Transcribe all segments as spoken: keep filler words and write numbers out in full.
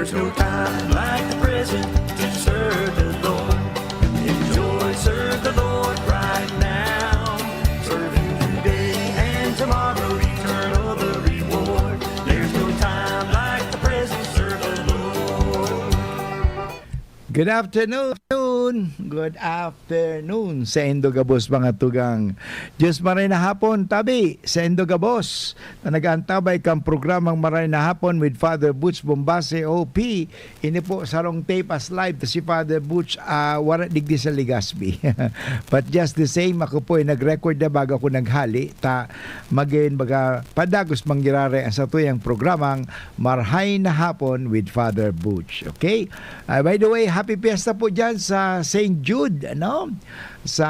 No time like the present to serve the Lord. Enjoy, serve the Lord right now. Serve Him today and tomorrow, eternal the reward. There's no time like the present, serve the Lord. Good afternoon. Good afternoon sa indo gabos, mga tugang. Diyos maray na hapon, tabi sa indo gabos na nag-aantabay kang programang Maray na Hapon with Father Butch Bombase, O P. Ini po, sarong tape as live ta si Father Butch, ah, wala digdi sa Legazpi. But just the same, ako po ay nag-record na bago ako naghali. Ta, magin baga padagos mangyarari ang satuyang programang Marhay na Hapon with Father Butch. Okay? Ah, by the way, happy fiesta po dyan sa Saint Jude, ano? Sa,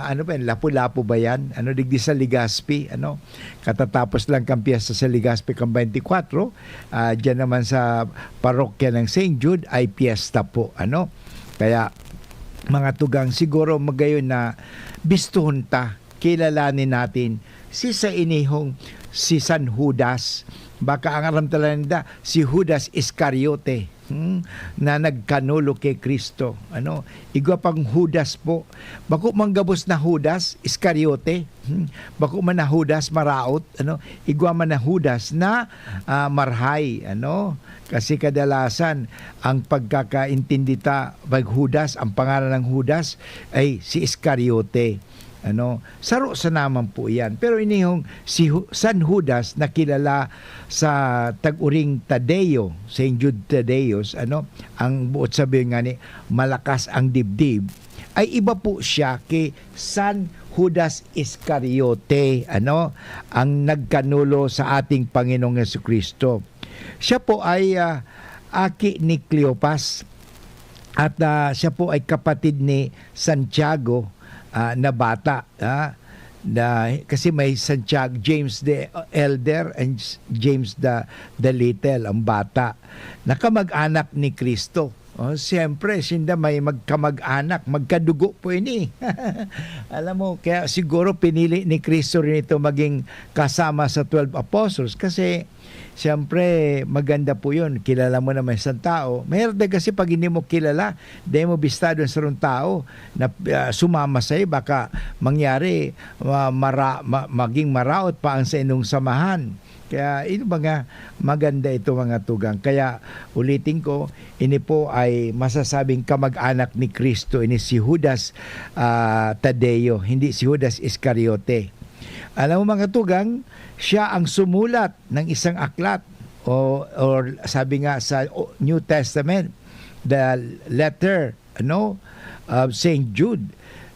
ano pa yan? Lapu-Lapu ba yan? Ano, digdi sa Legazpi, ano? Katatapos lang kang piyesta sa Legazpi kang twenty-four, ah, dyan naman sa parokya ng Saint Jude ay piyesta po, ano? Kaya, mga tugang, siguro magayon na bistuhon ta, kilalanin natin si sa inihong si San Judas. Baka ang aram talaga ninda, si Judas Iscariote, hmm, na nagkanulo kay Kristo. Ano? Igwa pang Judas po. Bako man gabos na Judas Iscariote. Hmm? Bako man na Judas maraot. Ano? Igwa man na Judas na, ah, marhay. Ano? Kasi kadalasan, ang pagkakaintindi ta, pag Judas, ang pangalan ng Judas ay si Iscariote. Ano, saro sa naman po iyan. Pero inihong si Hu-, San Judas na kilala sa tag-uring Tadeo, Saint Jude Thaddeus, ano, ang buot sabihin nga ni malakas ang dibdib, ay iba po siya kay San Judas Iscariote, ano, ang nagkanulo sa ating Panginoong Jesucristo. Siya po ay, ah, aki ni Cleopas at, ah, siya po ay kapatid ni Santiago, ah, na bata, ah, na, kasi may Santiago, James the Elder and James the, the Little, ang bata. Nakamag-anak ni Kristo. Oh, siyempre, sinda may magkamag-anak, magkadugo po ini. Alam mo, kaya siguro pinili ni Kristo rin ito maging kasama sa twelve apostles kasi siyempre, maganda po yun. Kilala mo naman isang tao. Mahirap din kasi pag hindi mo kilala, dahil mo bistado sa sarong tao na, ah, sumama sa'yo, baka mangyari, ah, mara-, ma-, maging maraot pa ang sa inyong samahan. Kaya, ino ba nga, maganda ito, mga tugang. Kaya, ulitin ko, ini po ay masasabing kamag-anak ni Kristo, ini si Judas, ah, Tadeo, hindi si Judas Iscariote. Alam mo, mga tugang, siya ang sumulat ng isang aklat, o, or sabi nga sa O-, New Testament, the letter, ano, of Saint Jude.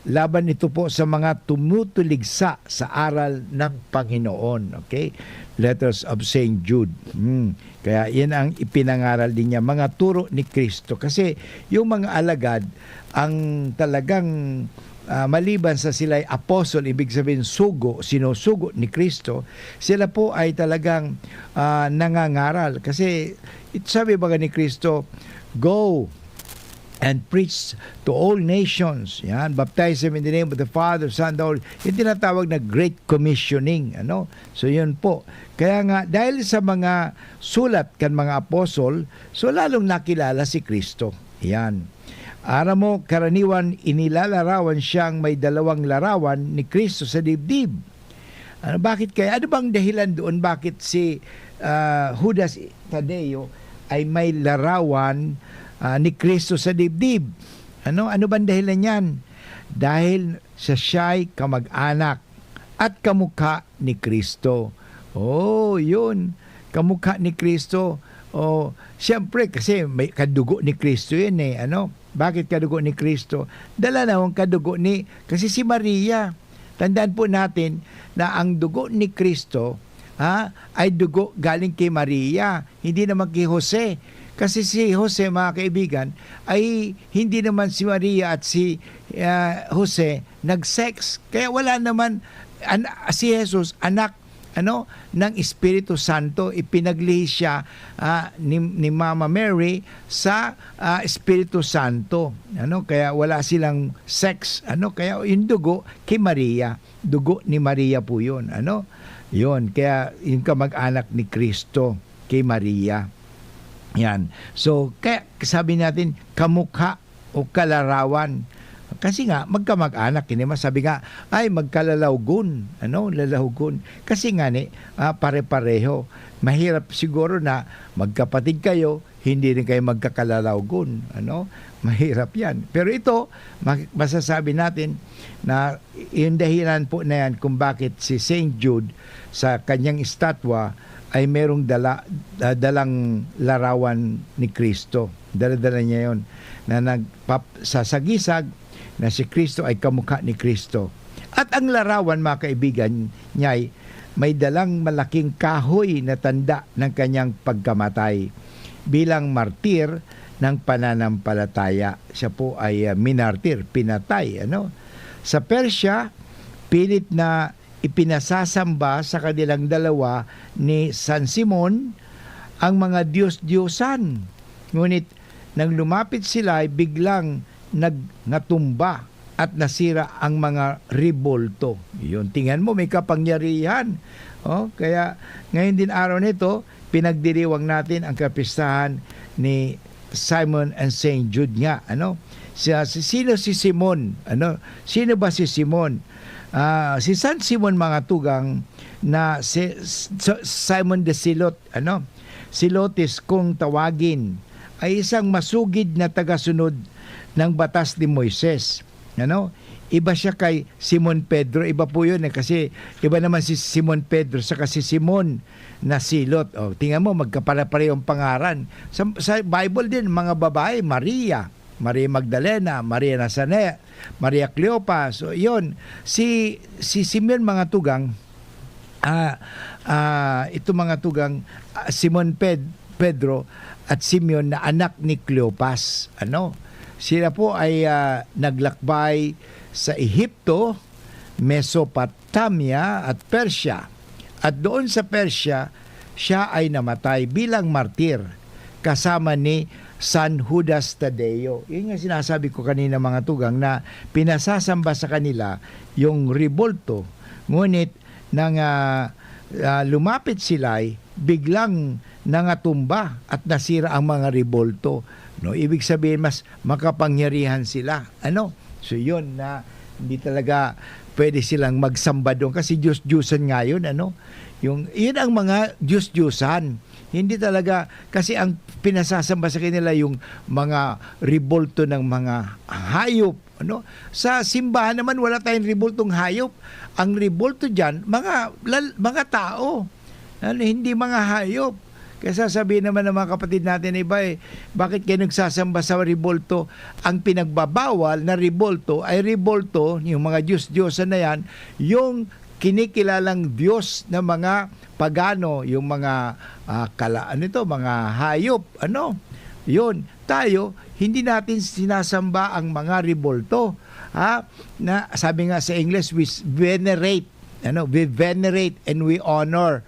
Laban ito po sa mga tumutuligsa sa aral ng Panginoon. Okay? Letters of Saint Jude. Hmm. Kaya yan ang ipinangaral din niya, mga turo ni Kristo. Kasi yung mga alagad, ang talagang, ah, maliban sa sila'y apostle, ibig sabihin sugo, sinusugo ni Kristo, sila po ay talagang, ah, nangangaral. Kasi it-, sabi baga ni Kristo, "Go and preach to all nations." Yan, "Baptize them in the name of the Father, Son, the Holy." Yung tinatawag na Great Commissioning, ano? So, yun po. Kaya nga, dahil sa mga sulat kan mga apostol, so lalong nakilala si Kristo. Yan. Aram mo, karaniwan inilalarawan siyang may dalawang larawan ni Kristo sa dibdib. Ano, bakit kaya? Ano bang dahilan doon bakit si, ah, Judas Tadeo ay may larawan, ah, ni Kristo sa dibdib? Ano, ano bang dahilan niyan? Dahil siya siya'y kamag-anak at kamukha ni Kristo. Oh, yun. Kamukha ni Kristo. Oh, siyempre, kasi may kadugo ni Kristo yan eh. Ano? Bakit kadugo ni Kristo? Dala na ang kadugo ni, kasi si Maria. Tandaan po natin na ang dugo ni Kristo, ha, ay dugo galing kay Maria, hindi naman kay Jose. Kasi si Jose, mga kaibigan, ay hindi naman si Maria at si, ah, Jose nag-sex. Kaya wala naman, an-, si Jesus, anak, ano, ng Espiritu Santo. Ipinaglihis siya, ah, ni, ni Mama Mary sa, ah, Espiritu Santo. Ano, kaya wala silang sex. Ano, kaya yung dugo kay Maria. Dugo ni Maria po yun. Ano? Yun. Kaya yung kamag-anak ni Kristo kay Maria. Yan. So, kaya sabi natin, kamukha o kalarawan. Kasi nga, magkamag-anak, hindi man sabi nga, "Ay, magkalalawgon." Ano? Lalawgon. Kasi nga ni, ah, pare-pareho. Mahirap siguro na magkapatid kayo, hindi rin kayo magkakalalagon, ano? Mahirap yan. Pero ito, ma-, masasabi natin na yung dahilan po na yan kung bakit si Saint Jude sa kanyang estatwa ay merong dala, ah, dalang larawan ni Cristo. Dala-dala niya yon na nagpap-, sasagisag na si Cristo ay kamukha ni Cristo. At ang larawan, mga kaibigan, niya ay may dalang malaking kahoy na tanda ng kanyang pagkamatay bilang martir ng pananampalataya. Siya po ay, ah, minartir, pinatay, ano? Sa Persia, pilit na ipinasasamba sa kanilang dalawa ni San Simon ang mga diyos-diyosan. Ngunit nang lumapit sila, ay biglang nag-, natumba at nasira ang mga rebulto. Yun, tingnan mo, may kapangyarihan. Oh, kaya ngayon din, araw nito, pinagdiriwang natin ang kapistahan ni Simon and Saint Jude nga, ano? Siya, si, sino si Simon? Ano? Sino ba si Simon? Ah, si San Simon, mga tugang, na si, si Simon de Silot, ano? Silotes kung tawagin, ay isang masugid na tagasunod ng batas ni Moises. Ano? Iba siya kay Simon Pedro. Iba po yun eh, kasi iba naman si Simon Pedro saka si Simon na Silot. O, tingnan mo, magkapare-parehong pangaran. Sa, sa Bible din, mga babae, Maria, Maria Magdalena, Maria Nazarena, Maria Cleopas. So, yun. Si, si Simeon, mga tugang, ah, ah, ito, mga tugang, ah, Simon Ped-, Pedro at Simeon na anak ni Cleopas. Ano? Sila po ay, ah, naglakbay sa Ehipto, Mesopotamia at Persia. At doon sa Persia, siya ay namatay bilang martir kasama ni San Judas Tadeo. Yun nga sinasabi ko kanina, mga tugang, na pinasasamba sa kanila yung rebulto. Ngunit nang, ah, ah, lumapit sila, ay biglang nangatumba at nasira ang mga rebulto. No, ibig sabihin, mas makapangyarihan sila. Ano? So, yun na hindi talaga pwede silang magsamba doon kasi Diyos-Diyosan nga yun, ano? Yung, yun ang mga Diyos-Diyosan. Hindi talaga, kasi ang pinasasamba sa kanila yung mga rebulto ng mga hayop, ano? Sa simbahan naman, wala tayong rebultong hayop. Ang rebulto diyan, mga lal-, mga tao. Ano, hindi mga hayop. Kaya sasabihin naman ng mga kapatid natin iba eh, "Bakit kayo nagsasamba sa rebulto?" Ang pinagbabawal na rebulto ay rebulto, yung mga diyos-diyosan na yan, yung kinikilalang diyos ng mga pagano, yung mga, ah, kala-, ano ito, mga hayop, ano? Yun. Tayo, hindi natin sinasamba ang mga rebulto. Ha? Na, sabi nga sa English, we s-, venerate. Ano? We venerate and we honor.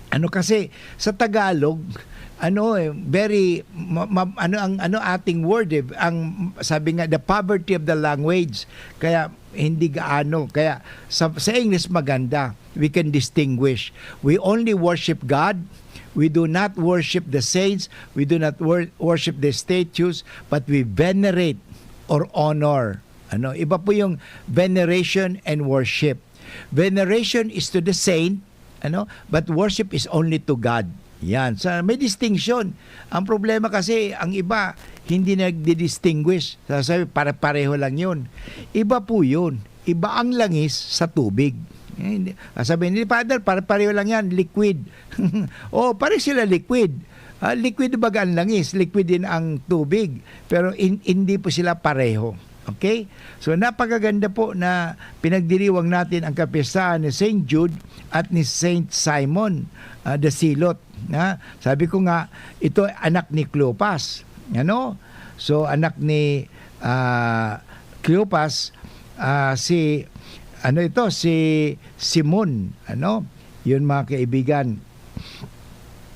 Ano kasi, sa Tagalog, ano eh, very, ma-, ma-, ano ang, ano ating word eh, ang, sabi nga, the poverty of the language. Kaya, hindi gaano. Kaya, sa, sa English, maganda. We can distinguish. We only worship God. We do not worship the saints. We do not wor-, worship the statues, but we venerate or honor. Ano, iba po yung veneration and worship. Veneration is to the saint, ano, but worship is only to God. Yan. So, may distinction. Ang problema kasi, ang iba, hindi nagdi-distinguish. Sasabi, "Pare-pareho lang yun." Iba po yun. Iba ang langis sa tubig. Eh, hindi, sasabihin, "Hindi, Father, pare-pareho lang yan, liquid." Oh, pare sila liquid. Ah, liquid baga ang langis, liquid din ang tubig. Pero in-, hindi po sila pareho. Okay? So, napakaganda po na pinagdiriwang natin ang kapistahan ni Saint Jude at ni Saint Simon, ah, the Zealot. Na, sabi ko nga, ito ay anak ni Cleopas. Ano? So, anak ni, ah, Cleopas, ah, si, ano ito, si Simon. Ano? Yun, mga kaibigan.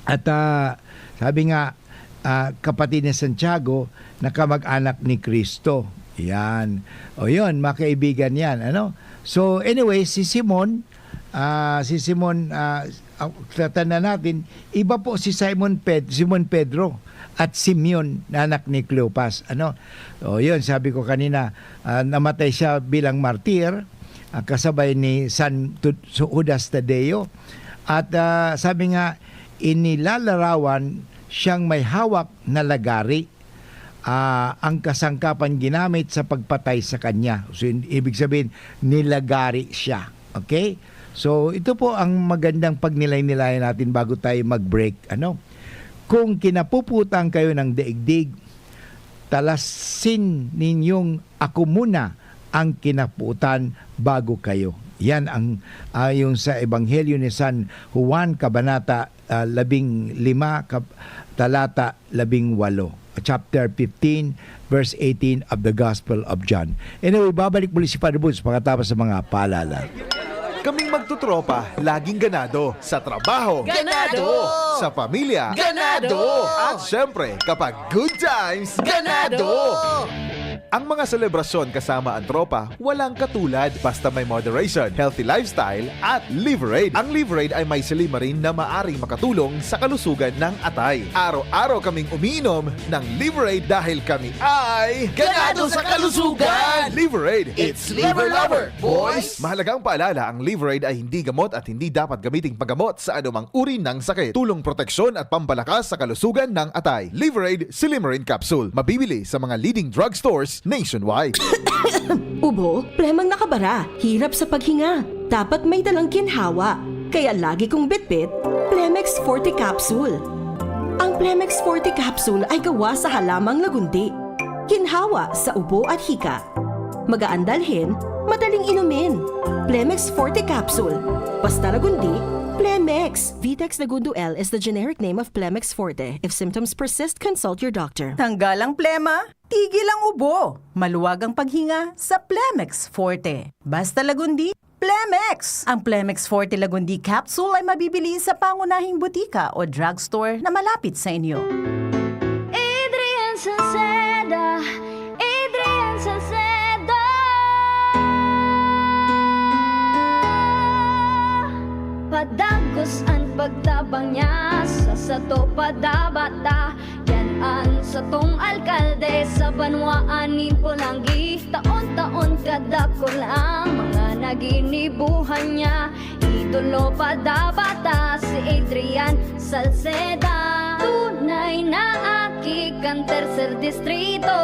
At, ah, sabi nga, ah, kapatid ni Santiago na kamag-anak ni Cristo. Yan. O yun, mga kaibigan yan. Ano? So, anyway, si Simon, ah, si Simon, ah, ah, tatandaan natin, iba po si Simon Ped-, Simon Pedro at Simeon na anak ni Cleopas. Ano? O, yun, sabi ko kanina, ah, namatay siya bilang martir, ah, kasabay ni San Tu-, Judas Tadeo. At, ah, sabi nga, inilalarawan siyang may hawak na lagari, ah, ang kasangkapan ginamit sa pagpatay sa kanya. So, in-, ibig sabihin, nilagari siya. Okay? So, ito po ang magandang pagnilay-nilayan natin bago tayo mag-break. Ano? Kung kinapuputan kayo ng daigdig, talasin ninyong ako muna ang kinaputan bago kayo. Yan ang, ah, yung sa Ebanghelyo ni San Juan, Kabanata, ah, labing lima, kab-, talata labing walo, chapter fifteen, verse eighteen of the Gospel of John. Anyway, babalik muli si Father Boots pagkatapos sa mga paalala. Kaming magtutropa, laging ganado. Sa trabaho. Ganado! Sa pamilya. Ganado! At syempre, kapag good times, Ganado! Ang mga selebrasyon kasama ang tropa, walang katulad basta may moderation, healthy lifestyle, at Liverade. Ang Liverade ay may silymarin na maaring makatulong sa kalusugan ng atay. Araw-araw kaming umiinom ng Liverade dahil kami ay Ganado sa kalusugan! Liverade, it's liver lover, boys! Mahalagang paalala, ang Liverade ay hindi gamot at hindi dapat gamiting panggamot sa anumang uri ng sakit. Tulong proteksyon at pampalakas sa kalusugan ng atay. Liverade Silymarin Capsule. Mabibili sa mga leading drugstores nationwide. Ubo, plemang nakabara, hirap sa paghinga. Dapat may dalang ginhawa. Kaya lagi kong bitbit, Plemex Forte Capsule. Ang Plemex Forte Capsule ay gawa sa halamang lagundi. Ginhawa sa ubo at hika. Magaan dalhin, madaling inumin. Plemex Forte Capsule. Basta lagundi, Plemex. Vitex Lagundo L is the generic name of Plemex Forte. If symptoms persist, consult your doctor. Tanggal ang plema, tigil ang ubo. Maluwag ang paghinga sa Plemex Forte. Basta lagundi, Plemex. Ang Plemex Forte Lagundi Capsule ay mabibili sa pangunahing butika o drugstore na malapit sa inyo. Adrian Salceda, Adrian Salceda. Padagos an pagtabang niya sa sato padabata. Yan an satong alkalde sa banwaan nin Polangui. Taon-taon kadakul ang mga naginibuhan niya. Idolo padabata si Adrian Salceda. Tunay na aki kan tercer distrito.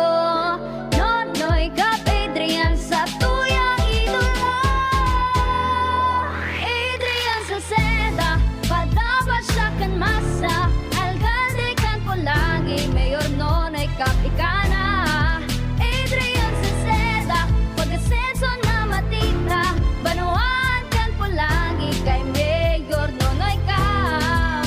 Nonoy Cap Adrian sa tuyang idolo. Adrian Salceda, padaba siya kan masa. Alkalde kan Polangui, Mayor Nonoy Cap ika na. Adrian Salceda, pag-asenso na matita. Banwaan kan Polangui kay Mayor Nonoy Cap.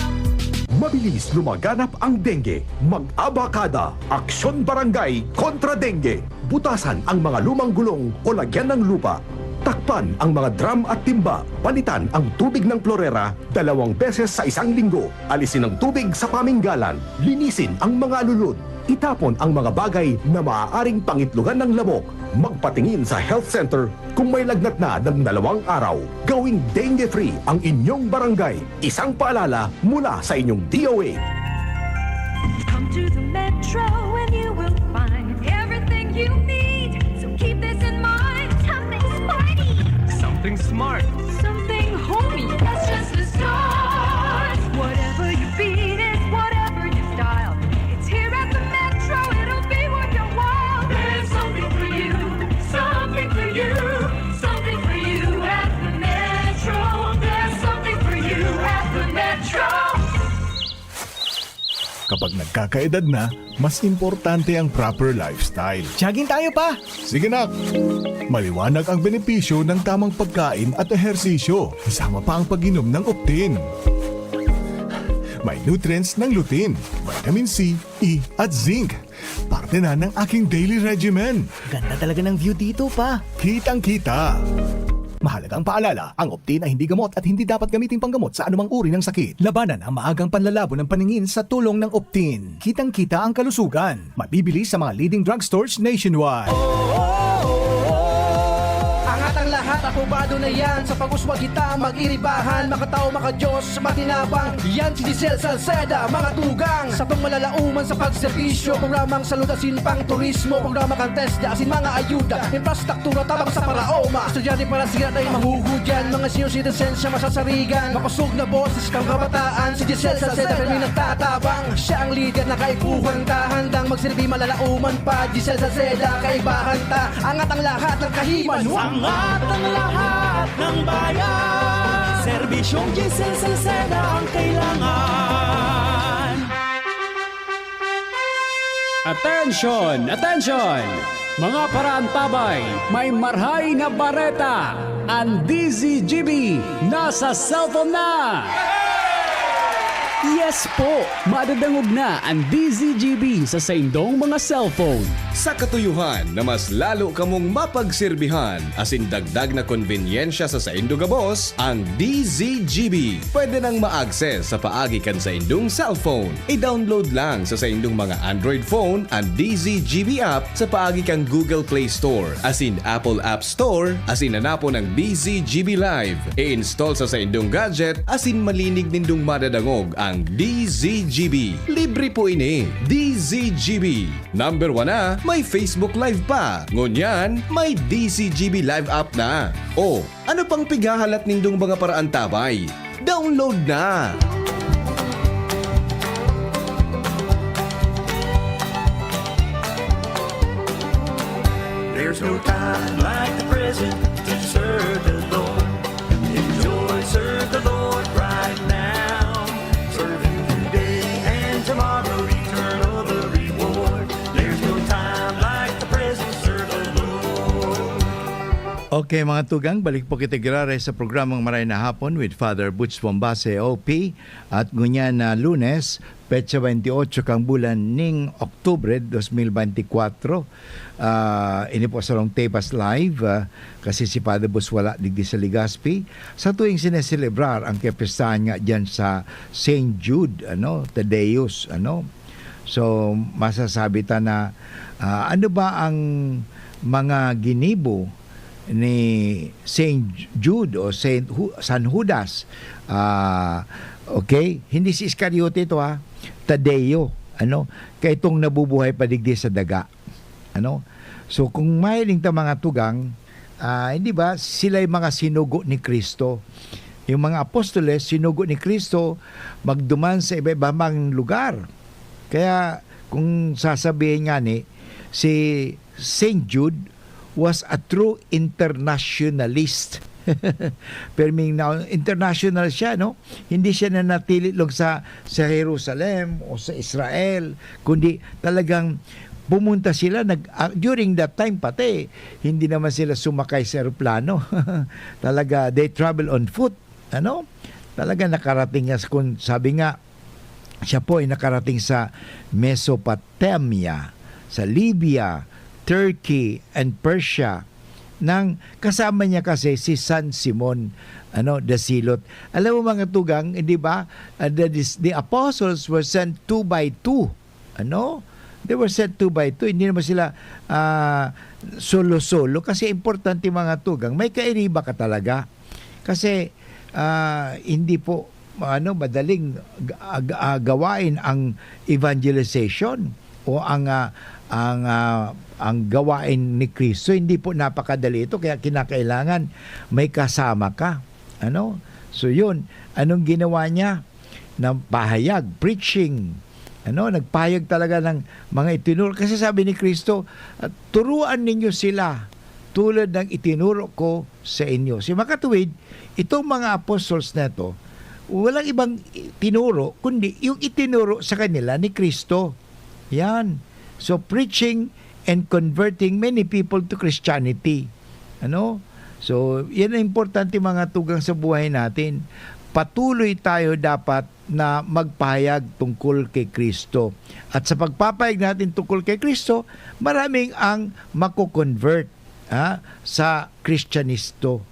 Mabilis lumaganap ang dengue. Mag-abakada, Aksyon Barangay kontra Dengue. Butasan ang mga lumang gulong o lagyan ng lupa. Takpan ang mga drum at timba. Palitan ang tubig ng klorera dalawang beses sa isang linggo. Alisin ang tubig sa paminggalan. Linisin ang mga alulod. Itapon ang mga bagay na maaaring pangitlogan ng lamok. Magpatingin sa health center kung may lagnat na ng dalawang araw. Gawing dengue-free ang inyong barangay. Isang paalala mula sa inyong D O H. Come to the Metro and you will find everything you need. So keep this in mind. Something sporty. Something smart. Something homey. That's just the start. Whatever your beat is, whatever your style, it's here at the Metro. It'll be worth your while. There's something for you. Something for you. Something for you at the Metro. There's something for you at the Metro. Kapag nagkakaedad na, mas importante ang proper lifestyle. Jogging tayo, pa! Sige, nak! Maliwanag ang benepisyo ng tamang pagkain at ehersisyo, kasama pa ang pag-inom ng Optin. May nutrients ng lutein, vitamin C, E, at zinc. Parte na ng aking daily regimen. Ganda talaga ng view dito, pa. Kitang-kita. Mahalagang paalala, ang Optin ay hindi gamot at hindi dapat gamiting panggamot sa anumang uri ng sakit. Labanan ang maagang panlalabo ng paningin sa tulong ng Optin. Kitang-kita ang kalusugan. Mabibili sa mga leading drugstores nationwide. Angat ang lahat, Probado na yan sa pag-uswag kita, mag-iribahan, makatao, makadiyos, matinabang. Yan si Giselle Salceda, mga tugang. Sa pangmalalauman sa pagserbisyo, programang salud asin pang turismo, programa kan TESDA asin mga ayuda, infrastruktura tabang sa paraoma. Estudyante para siya na mahuhudyan, mga senior citizens siya masasarigan. Makosog na boses kang kabataan, si Giselle Salceda, kami nagtatabang. Siya ang lider na kaipuhan ta, handang magsilbi malalauman pa. Giselle Salceda, kaibahan ta, angat ang lahat ng kahiman. Angat ang lahat ng bayan. Serbisyong Giselle Salceda ang kailangan. Attention! Attention! Mga paraantabay, may marhay na bareta! Ang D Z G B nasa cellphone na! Yes po! Madadangog na ang D Z G B sa saindong mga cellphone. Sa katuyohan na mas lalo kamong mapagserbihan asin dagdag na konbenyensya sa saindo gabos, ang D Z G B pwede nang ma-access sa paagi kan saindong cellphone. I-download lang sa saindong mga Android phone ang D Z G B app sa paagi kan Google Play Store asin Apple App Store asin hanapon ang D Z G B Live. I-install sa saindong gadget asin malinig nindong madadangog ang D Z G B. Libre po ini. D Z G B. Number one na, may Facebook Live pa. Ngunyan, may D Z G B Live app na. O, ano pang pighahalat nindong mga paraantabay? Download na! There's no time like the present to serve the Lord. Enjoy, serve the Lord right now. Serve Him today and tomorrow, eternal the reward. There's no time like the present, serve the Lord. Okay, mga tugang, balik po kita giraray sa programang Maray na Hapon with Father Butch Bombase, O P. At ngunyan na Lunes, petsa twenty-eight kang bulan ning Oktubre dos mil benti kwatro. Ah, ini po sarong Tebas Live, ah, kasi si Father Bus wala digdi sa Legazpi. Sa tuwing sineselebrar ang kapistahan nga diyan sa Saint Jude, ano, Thaddeus, ano. So, masasabi ta na, ah, ano ba ang mga ginibo ni Saint Jude o Saint Hu-, San Judas? Ah, okay? Hindi si Iscariote ito, ha? Tadeo, ano? Kaitong nabubuhay pa digdi sa daga. Ano? So, kung mahiling ta, mga tugang, ah, hindi ba, sila'y mga sinugo ni Cristo. Yung mga apostoles, sinugo ni Cristo magduman sa iba-ibang lugar. Kaya, kung sasabihin nga ni, si Saint Jude was a true internationalist. Perming na international siya, no? Hindi siya nanatili lang sa, sa Jerusalem o sa Israel, kundi talagang pumunta sila, nag-, ah, during that time pati, hindi naman sila sumakay sa eroplano. Talaga, they travel on foot, ano? Talaga nakarating nga, kung sabi nga, siya po ay nakarating sa Mesopotamia, sa Libya, Turkey, and Persia, nang kasama niya kasi si San Simon, ano, the Zealot. Alam mo, mga tugang, di ba? Uh, the, dis-, the apostles were sent two by two. Ano? They were sent two by two. Hindi naman sila, ah, solo-solo. Kasi importante, mga tugang, may kairiba ka talaga. Kasi, ah, hindi po, ano, madaling ga-, ga-, ah, gawain ang evangelization o ang, ah, ang, ah, ang gawain ni Cristo. Hindi po napakadali ito, kaya kinakailangan may kasama ka. Ano? So, yun. Anong ginawa niya? Nagpahayag, preaching. Ano? Nagpahayag talaga ng mga itinuro. Kasi sabi ni Cristo, "At turuan ninyo sila tulad ng itinuro ko sa inyo." Si makatuwid, itong mga apostles na ito, walang ibang tinuro, kundi yung itinuro sa kanila ni Cristo. Yan. So, preaching and converting many people to Christianity. Ano? So, yan ang importante, mga tugang, sa buhay natin. Patuloy tayo dapat na magpahayag tungkol kay Cristo. At sa pagpapahayag natin tungkol kay Cristo, maraming ang mako-convert, ha, sa Kristiyanisto.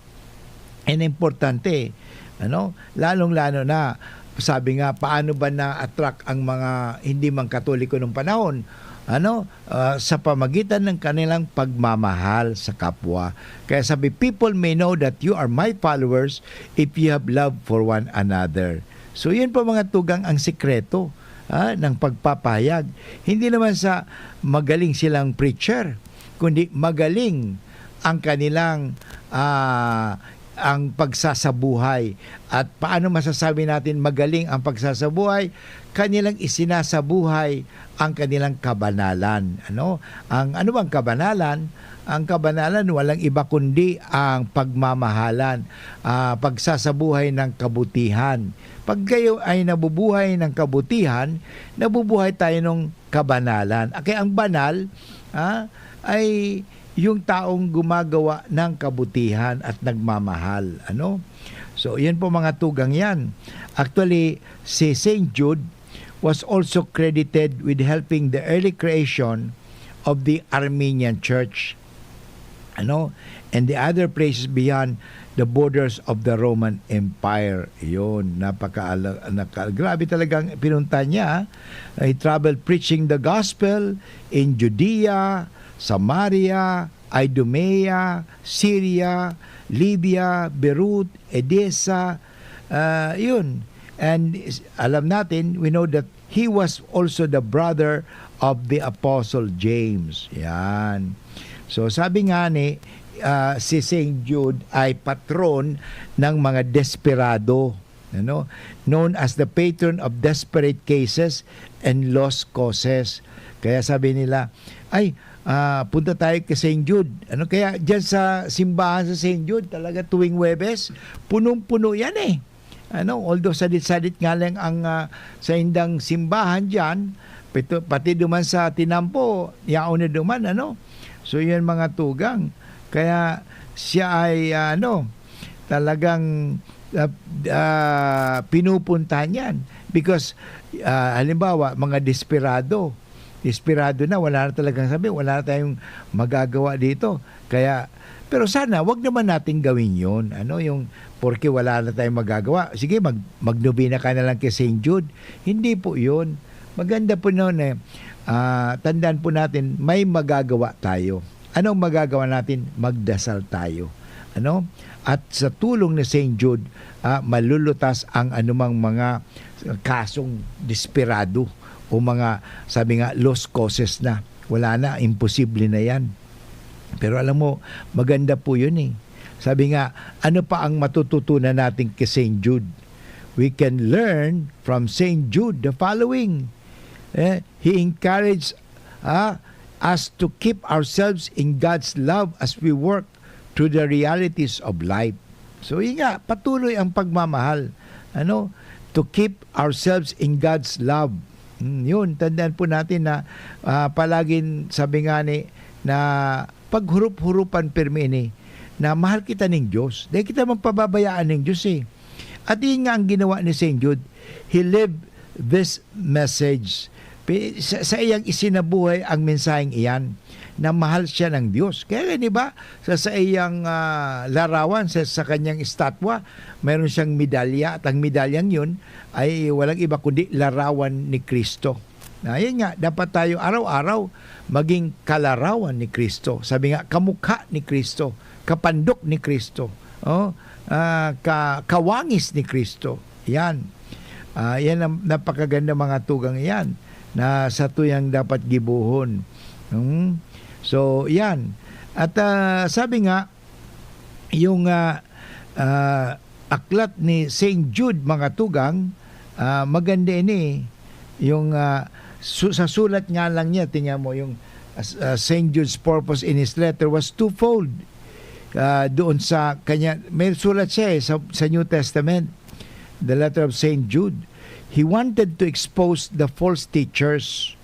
Yan importante, ano? Lalong-lalo na, sabi nga, paano ba na-attract ang mga hindi man Katoliko nung panahon? ano, ah, sa pamagitan ng kanilang pagmamahal sa kapwa. Kaya sabi, "People may know that you are my followers if you have love for one another." So, yun po, mga tugang, ang sikreto, ah, ng pagpapahayag. Hindi naman sa magaling silang preacher, kundi magaling ang kanilang, ah, ang pagsasabuhay. At paano masasabi natin magaling ang pagsasabuhay? Kanilang isinasabuhay ang kanilang kabanalan. Ano? Ang, ano bang kabanalan? Ang kabanalan, walang iba kundi ang pagmamahalan, ah, pagsasabuhay ng kabutihan. Pag kayo ay nabubuhay ng kabutihan, nabubuhay tayo ng kabanalan. Okay, ang banal, ah, ay yung taong gumagawa ng kabutihan at nagmamahal. Ano? So, yan po, mga tugang, yan. Actually, si Saint Jude was also credited with helping the early creation of the Armenian Church, ano, and the other places beyond the borders of the Roman Empire. Yun, napaka-, naka-, grabe talagang pinunta niya. He traveled preaching the gospel in Judea, Samaria, Idumea, Syria, Libya, Beirut, Edessa, ah, yun. And is-, alam natin, we know that he was also the brother of the Apostle James. Yan. So, sabi nga ni, ah, si Saint Jude ay patron ng mga desperado, ano? Known as the patron of desperate cases and lost causes. Kaya sabi nila, "Ay, ah, punta tayo kay Saint Jude." Ano, kaya diyan sa simbahan sa Saint Jude, talaga tuwing Huwebes, punong-puno yan eh. Ano, although sadit-sadit nga lang ang, ah, saindang simbahan diyan, pito-, pati duman sa Tinampo, yaon na duman, ano? So, yun, mga tugang. Kaya siya ay, ah, ano, talagang, ah, ah, pinupuntahan yan. Because, ah, halimbawa, mga desperado, desperado na, wala na talagang sabi, wala na tayong magagawa dito. Kaya, pero sana, wag naman natin gawin yun. Ano, yung, porke wala na tayong magagawa, sige, mag-, magnobena ka na lang kay Saint Jude. Hindi po yun. Maganda po noon eh. Ah, tandaan po natin, may magagawa tayo. Anong magagawa natin? Magdasal tayo. Ano? At sa tulong ni Saint Jude, ah, malulutas ang anumang mga kasong desperado o mga, sabi nga, lost causes na. Wala na, imposible na yan. Pero alam mo, maganda po yun eh. Sabi nga, ano pa ang matututunan natin kay Saint Jude? We can learn from Saint Jude the following. Eh, he encouraged, ah, us to keep ourselves in God's love as we work through the realities of life. So, yun nga, patuloy ang pagmamahal. Ano? To keep ourselves in God's love. Hmm, yun, tandaan po natin na, ah, palaging sabi nga ni, na paghurup-hurupan pirmi ini, na mahal kita ning Diyos. Dahil kita magpababayaan ning Diyos eh. At yun nga ang ginawa ni Saint Jude. He lived this message. Pi-, sa, sa iyang isinabuhay ang mensaheng iyan, na mahal siya ng Diyos. Kaya, di ba, sa, sa iyang, ah, larawan, sa, sa kanyang estatwa, mayroon siyang medalya, at ang medalyang yun ay walang iba kundi larawan ni Kristo. Na, yun nga, dapat tayo araw-araw maging kalarawan ni Kristo. Sabi nga, kamukha ni Kristo, kapandok ni Kristo, oh, ah, ka-, kawangis ni Kristo. Yan. Ah, yan ang napakaganda, mga tugang, yan, na satuyang dapat gibohon. Hmm? So, yan. At, ah, sabi nga, yung, ah, ah, aklat ni Saint Jude, mga tugang, ah, maganda ini. Yung, ah, su-, sa sulat nga lang niya, tingnan mo, yung, ah, s-, ah, Saint Jude's purpose in his letter was twofold. Ah, doon sa kanya, may sulat siya eh, sa, sa New Testament, the letter of Saint Jude. He wanted to expose the false teachers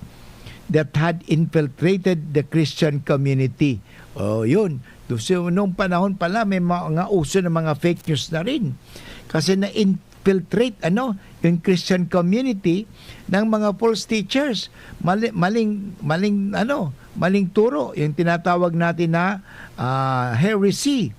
that had infiltrated the Christian community. Oh, yun. So, noong panahon pala, may mga uso ng mga fake news na rin. Kasi na-infiltrate, ano, yung Christian community ng mga false teachers. Mali-, maling, maling, ano, maling turo, yung tinatawag natin na, ah, heresy.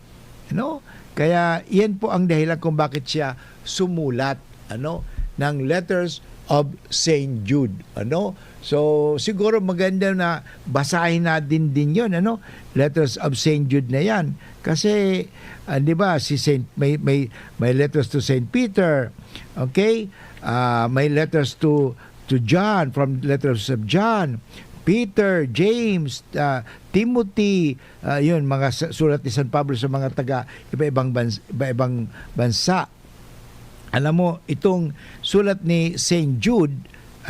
Ano? Kaya yan po ang dahilan kung bakit siya sumulat, ano, ng letters of Saint Jude, ano? So, siguro maganda na basahin natin din 'yon, ano? Letters of Saint Jude na 'yan. Kasi, ah, 'di ba, si Saint, may, may, may letters to Saint Peter, okay? Ah, may letters to, to John, from letters of John, Peter, James, ah, Timothy, ah, 'yun, mga sa-, sulat ni San Pablo sa mga taga iba-ibang bans-, iba-ibang bansa. Alam mo, itong sulat ni Saint Jude,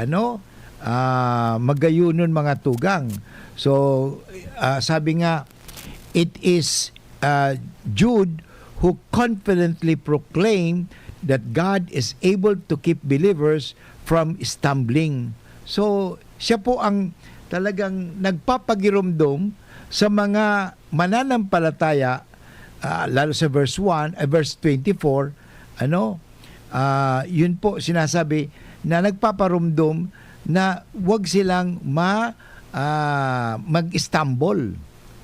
ano, ah, magayunon, mga tugang. So, ah, sabi nga, it is, ah, Jude who confidently proclaim that God is able to keep believers from stumbling. So, siya po ang talagang nagpapagiromdom sa mga mananampalataya, ah, lalo sa verse one, ah, verse twenty-four, ano, ah, 'yun po sinasabi na nagpaparomdom na 'wag silang ma-, ah, mag-stumble.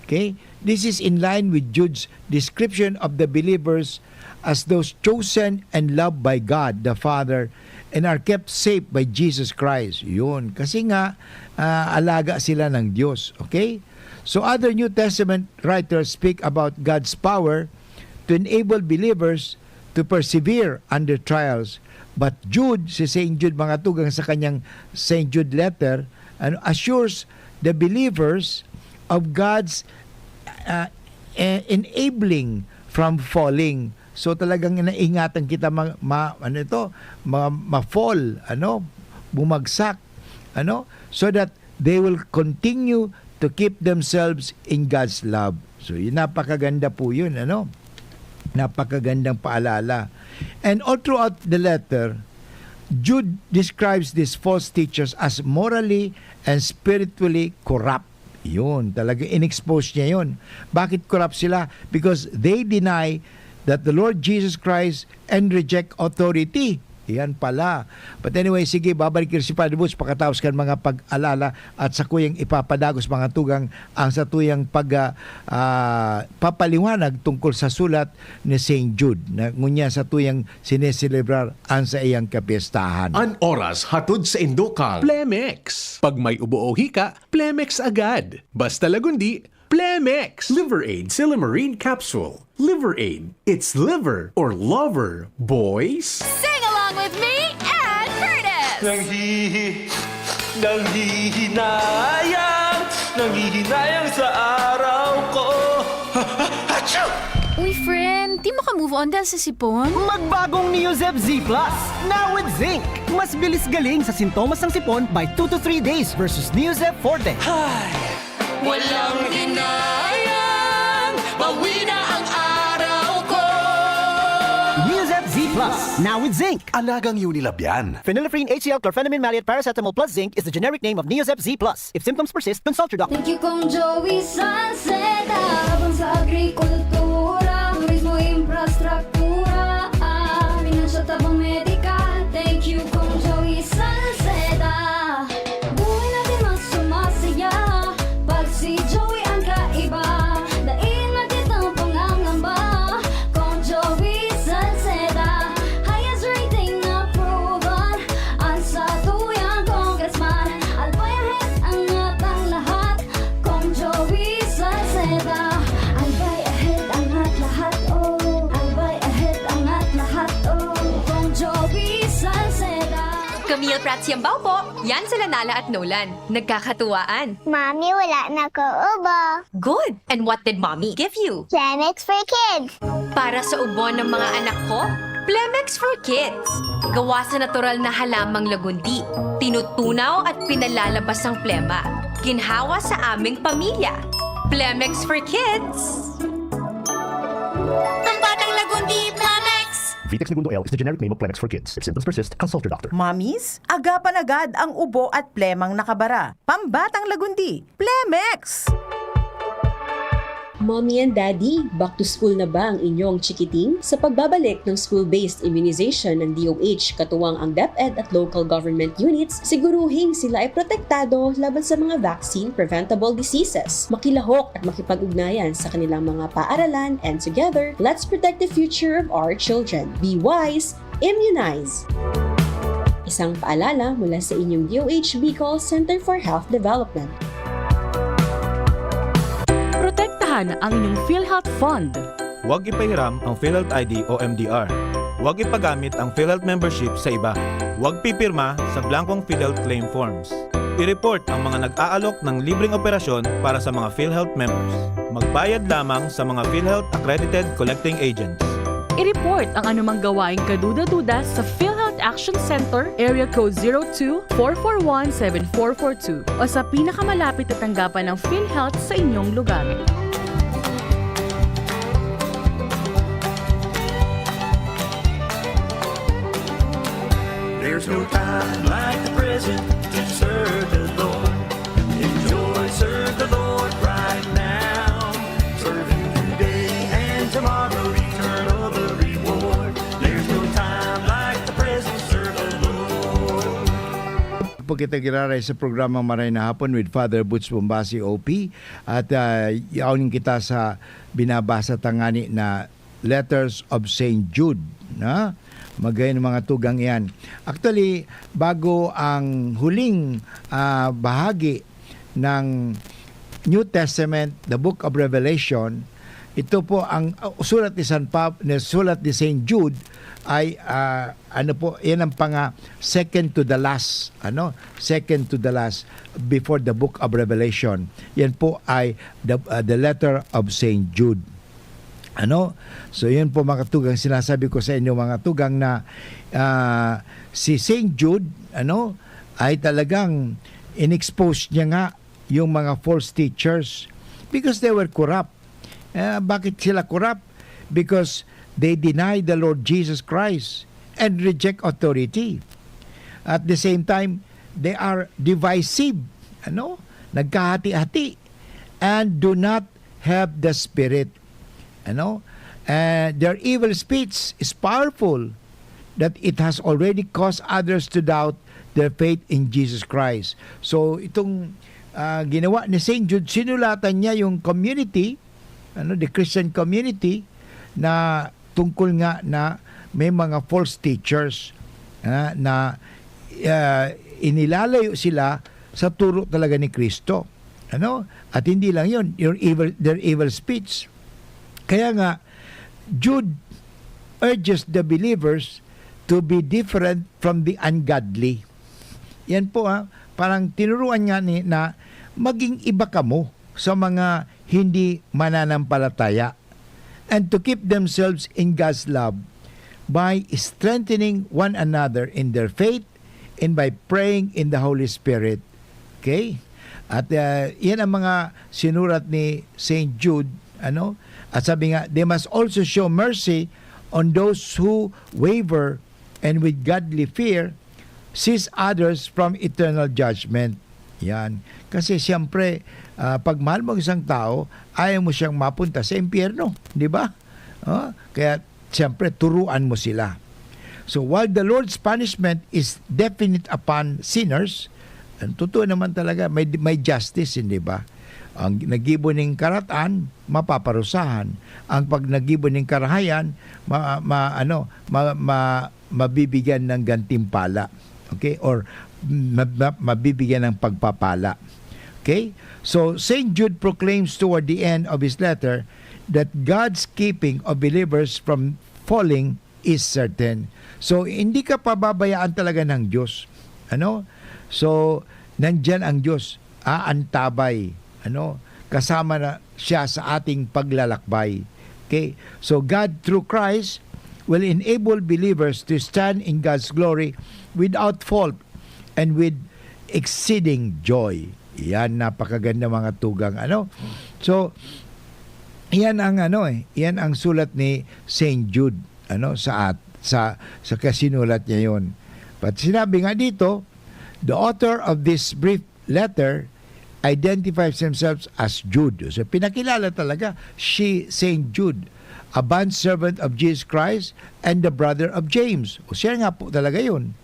Okay? This is in line with Jude's description of the believers as those chosen and loved by God the Father and are kept safe by Jesus Christ. 'Yun. Kasi nga, ah, alaga sila ng Diyos. Okay? So, other New Testament writers speak about God's power to enable believers to persevere under trials. But Jude, si Saint Jude, mga tugang, sa kanyang Saint Jude letter, ano, assures the believers of God's, ah, eh, enabling from falling. So, talagang inaingatan kita ma-, ma-, ano ito, ma-, ma-fall, ano, bumagsak, ano, so that they will continue to keep themselves in God's love. So, yun, napakaganda po yun, ano? Napakagandang paalala. And all throughout the letter, Jude describes these false teachers as morally and spiritually corrupt. Yun, talaga in-expose niya yun. Bakit corrupt sila? Because they deny that the Lord Jesus Christ and reject authority. Yan pala. But anyway, sige, babalik ko si Padre Boots pakatapos kan mga pag-alala at sakuyang ipapadagos, mga tugang, ang satuyang pag, ah, ah, papaliwanag tungkol sa sulat ni Saint Jude na ngunyan satuyang sineselebrar ang saiyang kapiyestahan. An oras hatod sa indokang Plemex. Pag may ubo o hika, Plemex agad. Basta Lagundi, Plemex! Liver Aid Silymarin Capsule. Liver Aid. It's liver or lover, boys. Sing along with me and Curtis! Nanghihi-, nanghihinayang, nanghihinayang sa araw ko. Achoo! Uy, friend, di mo ka move on dahil sa sipon? Magbagong Neozep Z Plus, now with zinc. Mas bilis galing sa sintomas ng sipon by two to three days versus Neozep Forte. Hay! Walang hinayang, bawi na ang araw ko. Neozep Z Plus, now with zinc. Alagang Unilab yan. Phenylephrine H C L chlorphenamine maleate paracetamol plus zinc is the generic name of Neozep Z Plus. If symptoms persist, consult your doctor. Thank you, Kong Joey Salceda. Tabang sa agrikultura, turismo, infrastruktura, ah, pinansyal, tabang medikal. Thank you, Kong Joey Salceda. Buhay natin mas sumasaya pag si Joey ang kaiba. Dai na kitang pangangamba, Kong Joey Salceda. Highest rating na proven, ang satuyang congressman. Albay ahead ang atang lahat, Kong Joey Salceda. Albay ahead ang at lahat, oh. Albay ahead ang at lahat, oh. Kong Joey Salceda. Camille Prats Yambao po. Yan sila Nala at Nolan. Nagkakatuwaan. Mami, wala na ko ubo. Good! And what did Mommy give you? Plemex for Kids. Para sa ubo ng mga anak ko, Plemex for Kids. Gawa sa natural na halamang lagundi. Tinutunaw at pinalalabas ang plema. Ginhawa sa aming pamilya. Plemex for Kids. Pambatang Lagundi, Plemex! Vitex Negundo L is the generic name of Plemex for Kids. If symptoms persist, consult your doctor. Mommies, agapan agad ang ubo at plemang nakabara. Pambatang Lagundi, Plemex! Mommy and Daddy, back to school na ba ang inyong chikiting? Sa pagbabalik ng school-based immunization ng D O H, katuwang ang DepEd at local government units, siguruhing sila ay protektado laban sa mga vaccine-preventable diseases. Makilahok at makipag-ugnayan sa kanilang mga paaralan, and together, let's protect the future of our children. Be wise, immunize! Isang paalala mula sa inyong D O H Bicol Center for Health Development. Protektahan ang inyong PhilHealth Fund. Huwag ipahiram ang PhilHealth I D o M D R. Huwag ipagamit ang PhilHealth membership sa iba. Huwag pipirma sa blankong PhilHealth claim forms. I-report ang mga nag-aalok ng libreng operasyon para sa mga PhilHealth members. Magbayad lamang sa mga PhilHealth accredited collecting agents. I-report ang anumang gawaing kaduda-duda sa PhilHealth Action Center, Area Code zero two, four four one, seven four four two o sa pinakamalapit na tanggapan ng PhilHealth sa inyong lugar. There's no time like the present to serve the Lord. Enjoy, serve the Lord right now. Serve Him today and tomorrow, eternal the reward. There's no time like the present, serve the Lord. Po kita giraray sa programa Maray na Hapon with Father Butch Bombasi, O P. At uh, yaon kita sa binabasa tangani na Letters of Saint Jude. Na? Magayon mga tugang iyan. Actually, bago ang huling uh, bahagi ng New Testament, the Book of Revelation, ito po ang uh, sulat ni San Pab, ni sulat ni Saint Jude ay uh, ano po, yan ang panga second to the last, ano, second to the last before the book of Revelation. Yan po ay the, uh, the letter of Saint Jude. Ano? So yun po mga tugang, sinasabi ko sa inyo mga tugang na uh, si Saint Jude, ano, ay talagang inexpose niya nga yung mga false teachers because they were corrupt. Uh, bakit sila corrupt? Because they deny the Lord Jesus Christ and reject authority. At the same time, they are divisive, ano? Nagkahati-hati and do not have the Spirit. Ano? And their evil speech is powerful that it has already caused others to doubt their faith in Jesus Christ. So itong uh, ginawa ni Saint Jude, sinulatan niya yung community, ano, the Christian community na tungkol nga na may mga false teachers uh, na uh, inilalayo sila sa turo talaga ni Kristo. Ano? At hindi lang yun, your evil, their evil speech. Kaya nga, Jude urges the believers to be different from the ungodly. Yan po ha, parang tinuruan nga ni na maging iba kamo sa mga hindi mananampalataya and to keep themselves in God's love by strengthening one another in their faith and by praying in the Holy Spirit. Okay? At uh, yan ang mga sinurat ni Saint Jude, ano? At sabi nga, they must also show mercy on those who waver and with godly fear seize others from eternal judgment. Yan. Kasi siyempre, uh, pag mahal mo isang tao, ayaw mo siyang mapunta sa impyerno, di ba? Oh, kaya siyempre, turuan mo sila. So while the Lord's punishment is definite upon sinners, ang totoo naman talaga, may, may justice, hindi ba? Ang naggibo ning karatan, mapaparusahan. Ang pag naggibo ning karahayan, ma, ma, ano, ma, ma, mabibigyan ng gantimpala. Okay? Or ma, ma, mabibigyan ng pagpapala. Okay? So, Saint Jude proclaims toward the end of his letter that God's keeping of believers from falling is certain. So, hindi ka pababayaan talaga ng Diyos. Ano? So, nandyan ang Diyos, aantabay, ano? Kasama na siya sa ating paglalakbay. Okay? So, God through Christ will enable believers to stand in God's glory without fault and with exceeding joy. Yan, napakaganda mga tugang, ano? So, yan ang ano eh, yan ang sulat ni Saint Jude, ano, sa at sa sa kasinulat niya yon. But sinabi nga dito, the author of this brief letter identifies himself as Jude. So pinakilala talaga si Saint Jude, a bond servant of Jesus Christ and the brother of James. O siya nga po talaga yon.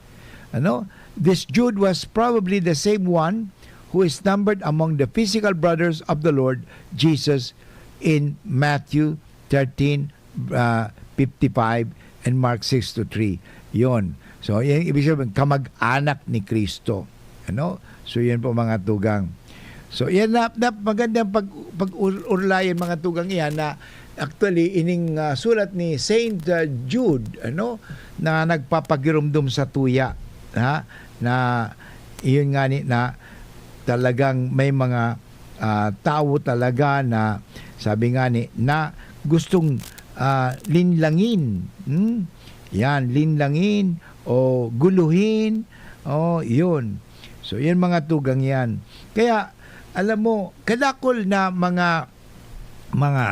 Ano? This Jude was probably the same one who is numbered among the physical brothers of the Lord Jesus in Matthew thirteen, uh, fifty-five and Mark six to three. Yon. So, yan ibig sabihin, kamag-anak ni Kristo. Ano? So, yan po, mga tugang. So, yan na, na magandang pag, pag-ur-, urlayan, mga tugang, yan na actually ining, ah, sulat ni Saint, ah, Jude, ano, na nagpapagirumdom sa tuya, ha? Na iyon nga ni, na talagang may mga, ah, tawo talaga na sabi nga ni, na gustong, ah, linlangin, hmm? Yan, linlangin o guluhin. Oh, yun. So, yan mga tugang yan. Kaya, alam mo, kadakol na mga, mga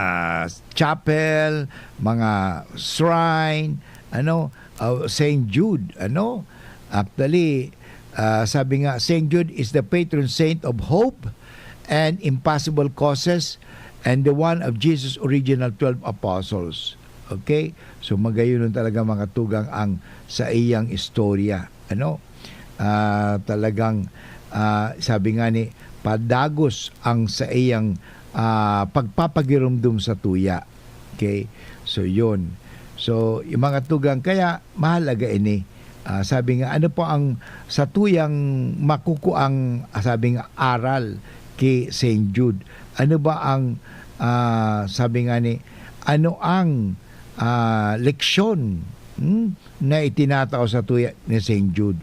chapel, mga shrine, ano, uh, Saint Jude, ano, actually, ah, sabi nga, "Saint Jude is the patron saint of hope and impossible causes and the one of Jesus' original twelve apostles." Okay? So, magayon talaga, mga tugang, ang sa iyang istorya. Ano? Ah, talagang, ah, sabi nga ni, padagos ang sa iyang, ah, pagpapagirumdom sa tuya. Okay? So, yun. So, yung mga tugang, kaya mahalaga ini. Ah, sabi nga, ano po ang sa tuyang makukuang, ah, sabi nga, aral ki Saint Jude? Ano ba ang, ah, sabi nga ni, ano ang, ah, leksyon, hmm, na itinatao sa tuya ni Saint Jude?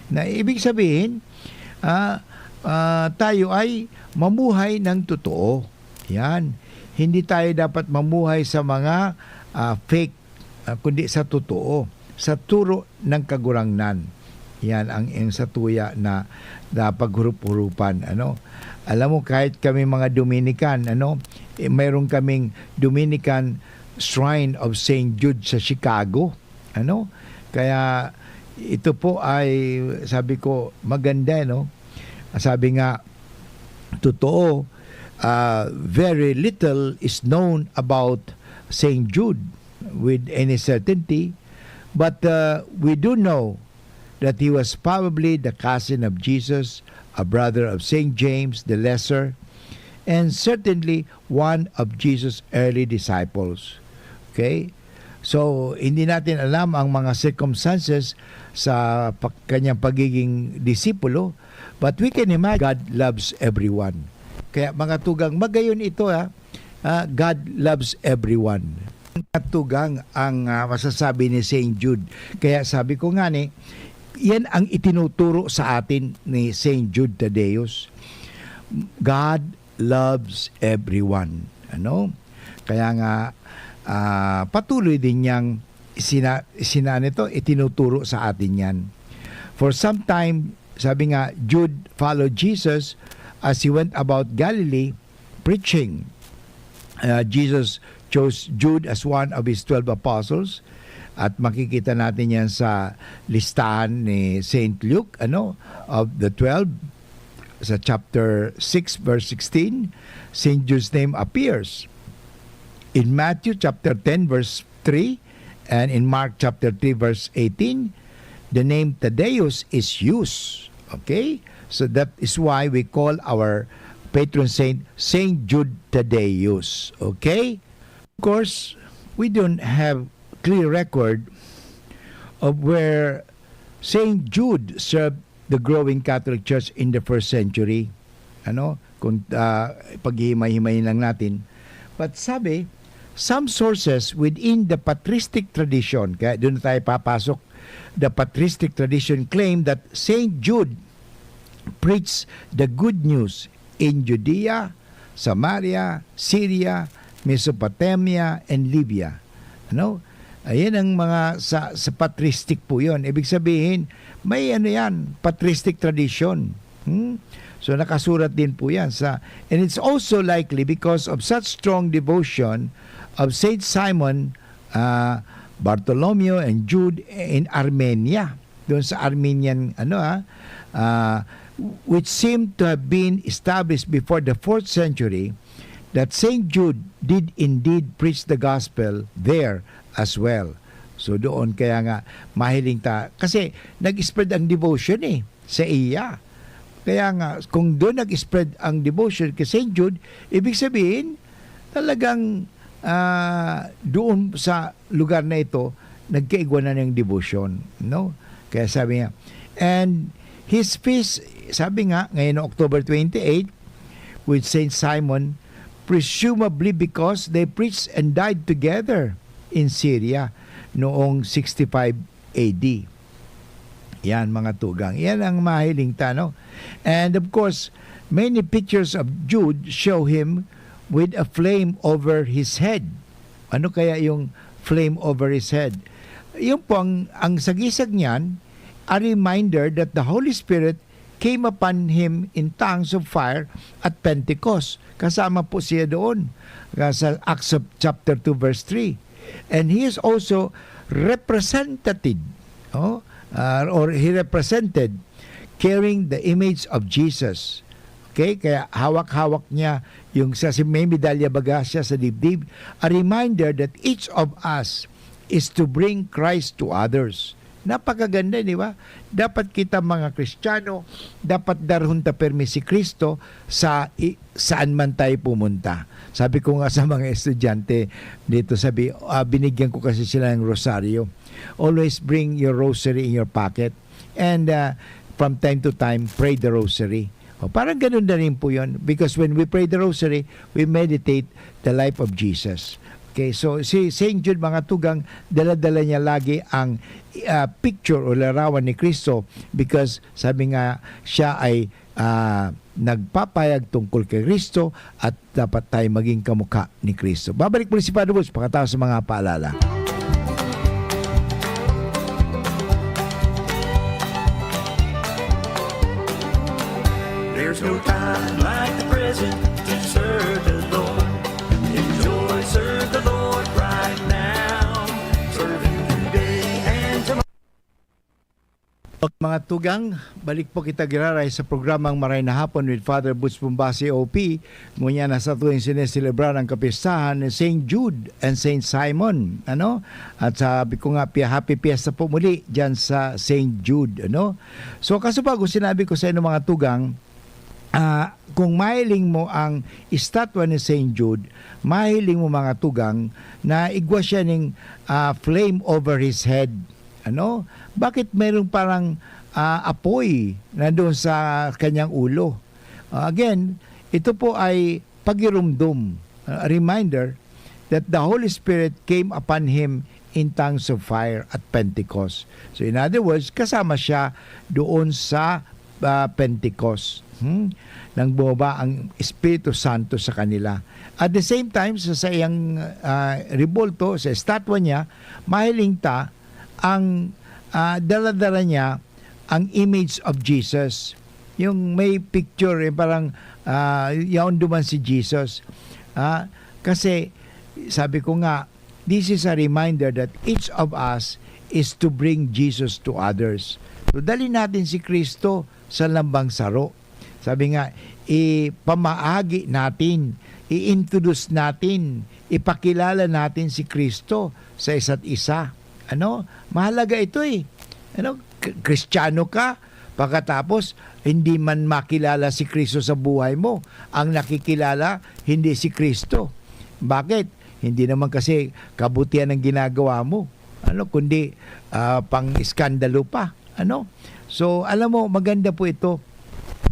Na ibig sabihin, ah, ah, tayo ay mamuhay ng totoo. Yan. Hindi tayo dapat mamuhay sa mga, ah, fake, ah, kundi sa totoo, sa turo ng Kagurangnan. Yan ang, ang sa tuya na, na paghurup-hurupan, ano. Alam mo, kahit kami mga Dominican, ano, eh, mayroon kaming Dominican Shrine of Saint Jude sa Chicago, ano. Kaya ito po ay, sabi ko, maganda, no? Sabi nga, totoo, ah, very little is known about Saint Jude with any certainty, but, uh, we do know that he was probably the cousin of Jesus, a brother of Saint James the Lesser, and certainly one of Jesus' early disciples. Okay? So, hindi natin alam ang mga circumstances sa pa-, kanyang pagiging disipulo, but we can imagine God loves everyone. Kaya, mga tugang, magayon ito, ha? Ah, God loves everyone. Mga tugang, ang, ah, masasabi ni Saint Jude. Kaya sabi ko nga ni, yan ang itinuturo sa atin ni Saint Jude Thaddeus. God loves everyone. Ano? Kaya nga, ah, patuloy din niyang sina-, sina-, nito, itinuturo sa atin yan. For some time, sabi nga, Jude followed Jesus as he went about Galilee preaching. Ah, Jesus chose Jude as one of his twelve apostles. At makikita natin yan sa listahan ni Saint Luke, ano, of the twelve. Sa chapter six, verse sixteen, Saint Jude's name appears. In Matthew chapter ten, verse three, and in Mark chapter three, verse eighteen, the name Thaddeus is used. Okay? So that is why we call our patron saint, Saint Jude Thaddeus. Okay? Of course, we don't have clear record of where Saint Jude served the growing Catholic Church in the first century. Ano? Kung, ah, paghihimay-himayin lang natin. But sabi, some sources within the patristic tradition, kaya doon na tayo papasok, the patristic tradition claim that Saint Jude preached the good news in Judea, Samaria, Syria, Mesopotamia, and Libya. Ano? Ayan ang mga sa, sa patristic po yon. Ibig sabihin, may ano yan, patristic tradition. Hmm? So, nakasurat din po yan sa, and it's also likely because of such strong devotion of Saint Simon, ah, Bartholomew, and Jude in Armenia. Doon sa Armenian, ano, ah, ah, which seem to have been established before the fourth century, that Saint Jude did indeed preach the gospel there as well. So, doon kaya nga mahiling ta, kasi nag-spread ang devotion, eh, sa iya. Kaya nga, kung doon nag-spread ang devotion kay Saint Jude, ibig sabihin, talagang, ah, doon sa lugar na ito, nagkaigwa na ng devotion, no? Kaya sabi niya, and his feast, sabi nga, ngayon October twenty-eight, with Saint Simon, presumably because they preached and died together in Syria noong sixty-five A D. Yan, mga tugang. Yan ang mahiling ta, no? And of course, many pictures of Jude show him with a flame over his head. Ano kaya yung flame over his head? Yung po, ang, ang sagisag niyan, a reminder that the Holy Spirit came upon him in tongues of fire at Pentecost. Kasama po siya doon, ah, sa Acts of chapter two, verse three. And he is also representative, no? Ah, or he represented carrying the image of Jesus. Okay? Kaya hawak-hawak niya yung sa, si, may medalya baga siya sa dibdib. A reminder that each of us is to bring Christ to others. Napakaganda, di ba? Dapat kita, mga Kristiyano, dapat darhon ta permi si Kristo sa i-, saan man tayo pumunta. Sabi ko nga sa mga estudyante dito, sabi, ah, binigyan ko kasi sila ng rosaryo. Always bring your rosary in your pocket. And, ah, from time to time, pray the rosary. O, parang ganun na rin po yun. Because when we pray the rosary, we meditate the life of Jesus. Okay, so si Saint Jude, mga tugang, dala-dala niya lagi ang, ah, picture o larawan ni Kristo, because sabi nga, siya ay, ah, nagpapahayag tungkol kay Kristo at dapat tayo maging kamukha ni Kristo. Babalik muli si Father Woods pakatapos ng mga paalala. There's no time like the present to serve the Lord. Enjoy, serve the Lord right now. Serve Him today and tomorrow. Okay, mga tugang, balik po kita giraray sa programang Maray na Hapon with Father Boots Bombasi, O P. Ngunyan na sa tuwing sineselebrar ang kapistahan ni Saint Jude and Saint Simon, ano? At sabi ko nga, pi-, happy fiesta po muli dyan sa Saint Jude, ano? So, kaso bago, sinabi ko sa inyo, mga tugang, ah, kung mahiling mo ang estatwa ni Saint Jude, mahiling mo, mga tugang, na igwa siya ning, ah, flame over his head. Ano? Bakit mayroong parang, ah, apoy na doon sa kanyang ulo? Ah, again, ito po ay pagirumdom, a reminder that the Holy Spirit came upon him in tongues of fire at Pentecost. So, in other words, kasama siya doon sa, ah, Pentecost, hmm, nang bumaba ang Espiritu Santo sa kanila. At the same time, sa saiyang, ah, rebulto, sa estatwa niya, mahiling ta ang, ah, dala-dala niya ang image of Jesus. Yung may picture, eh, parang, ah, yaon duman si Jesus. Ah, kasi, sabi ko nga, this is a reminder that each of us is to bring Jesus to others. So, dali natin si Kristo sa lambang saro. Sabi nga, ipamaagi natin, i-introduce natin, ipakilala natin si Kristo sa isa't isa. Ano? Mahalaga ito eh. Ano? K-, Kristiyano ka, pagkatapos hindi man makilala si Kristo sa buhay mo. Ang nakikilala, hindi si Kristo. Bakit? Hindi naman kasi kabutihan ang ginagawa mo, ano, kundi, ah, pang-iskandalo pa, ano? So, alam mo, maganda po ito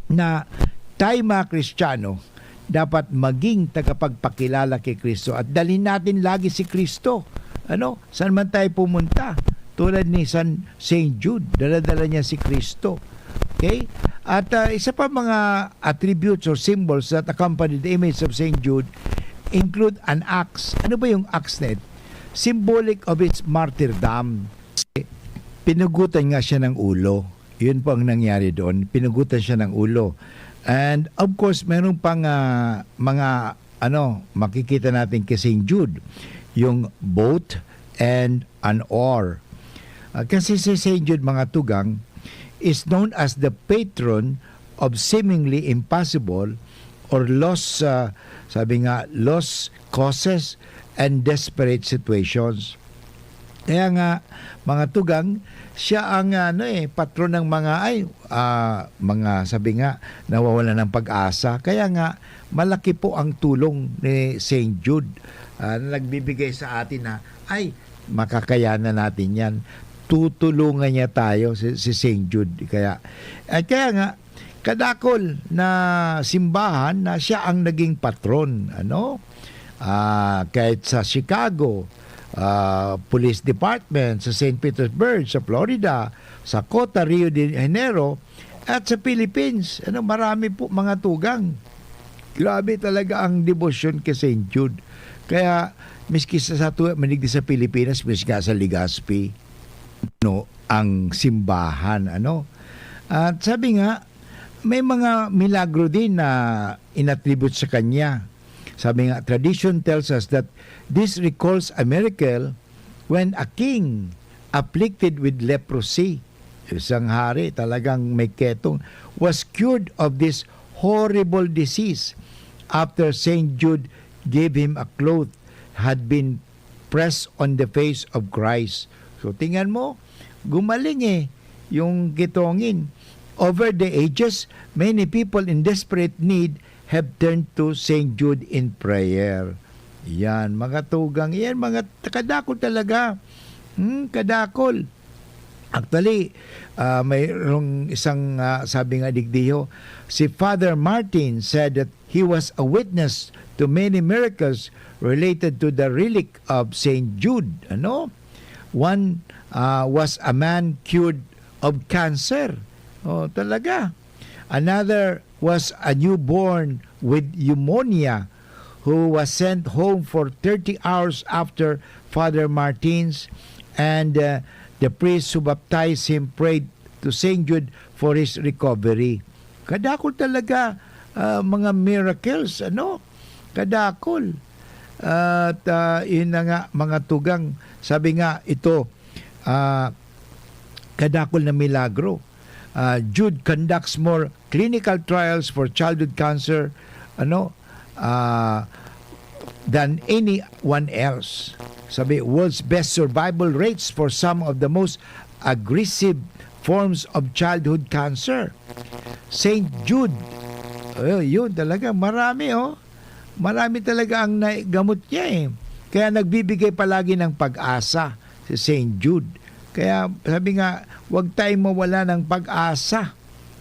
na tayo, mga Kristiyano, dapat maging tagapagpakilala kay Kristo at dalhin natin lagi si Kristo, ano, saan man tayo pumunta. Tulad ni San, Saint Jude, dala-dala niya si Kristo. Okay? At, ah, isa pa mga attributes or symbols that accompany the image of Saint Jude include an axe. Ano ba yung axe na ito? Symbolic of his martyrdom. Pinugutan nga siya ng ulo. Yun po ang nangyari doon. Pinugutan siya ng ulo. And of course, meron pang, ah, mga, ano, makikita natin kay Saint Jude, yung boat and an oar. Ah, kasi si Saint Jude, mga tugang, is known as the patron of seemingly impossible or lost, ah, sabi nga, lost causes and desperate situations. Kaya nga, mga tugang, siya ang, ano eh, patron ng mga, ay, ah, mga, sabi nga, nawawalan ng pag-asa. Kaya nga, malaki po ang tulong ni Saint Jude, ah, na nagbibigay sa atin na, ay, makakayanan natin yan. tutulungan niya tayo, si, si Saint Jude. Kaya, at kaya nga, kadakol na simbahan na siya ang naging patron, ano? Ah, kahit sa Chicago, ah, Police Department, sa Saint Petersburg, sa Florida, sa COTA, Rio de Janeiro, at sa Philippines, ano, marami po mga tugang. Grabe talaga ang debosyon kay Saint Jude. Kaya, miski sa, sa tuwa, manig sa Pilipinas, miski sa Legazpi, no, ang simbahan, ano. At sabi nga, may mga milagro din na inatribute sa kanya. Sabi nga, tradition tells us that this recalls a miracle when a king afflicted with leprosy, isang hari talagang may ketong, was cured of this horrible disease after Saint Jude gave him a cloth had been pressed on the face of Christ. So, tingnan mo, gumaling eh, yung ketongin. Over the ages, many people in desperate need have turned to Saint Jude in prayer. Yan, mga tugang. Yan, mga kadakol talaga. Hmm, kadakol. Actually, ah, mayroong isang, ah, sabi nga digdiho, si Father Martin said that he was a witness to many miracles related to the relic of Saint Jude. Ano? One, ah, was a man cured of cancer. Oh, talaga. Another was a newborn with pneumonia who was sent home for thirty hours after Father Martin's, and, uh, the priest who baptized him prayed to Saint Jude for his recovery. Kadakol talaga, ah, mga miracles, ano? Kadakol. At, ah, yun na nga, mga tugang. Sabi nga, ito, ah, kadakol na milagro. Ah, Jude conducts more clinical trials for childhood cancer, ano, ah, than anyone else. Sabi, world's best survival rates for some of the most aggressive forms of childhood cancer. Saint Jude, oh, yun talaga, marami, oh. Marami talaga ang naigamot niya, eh. Kaya nagbibigay palagi ng pag-asa si Saint Jude. Kaya sabi nga, "Huwag tayong mawala ng pag-asa."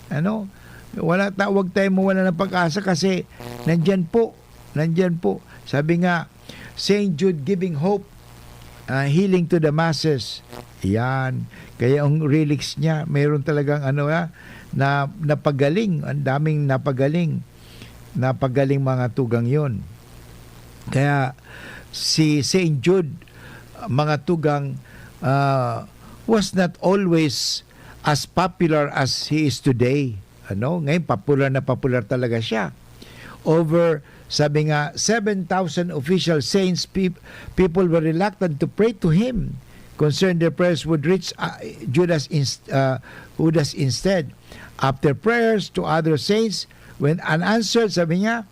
Ano? Wala ta-, huwag tayong mawala ng pag-asa kasi nandiyan po, nandiyan po. Sabi nga, Saint Jude giving hope, ah, healing to the masses. Yan. Kaya ang relics niya, mayroon talagang ano, ah, na napagaling, ang daming napagaling. Napagaling mga tugang yon. Kaya si Saint Jude, mga tugang, ah, was not always as popular as he is today. Ano? Ngayon, popular na popular talaga siya. Over, sabi nga, seven thousand official saints, peop-, people were reluctant to pray to him, concerned their prayers would reach, ah, Judas inst-, ah, Judas instead. After prayers to other saints went unanswered, sabi niya,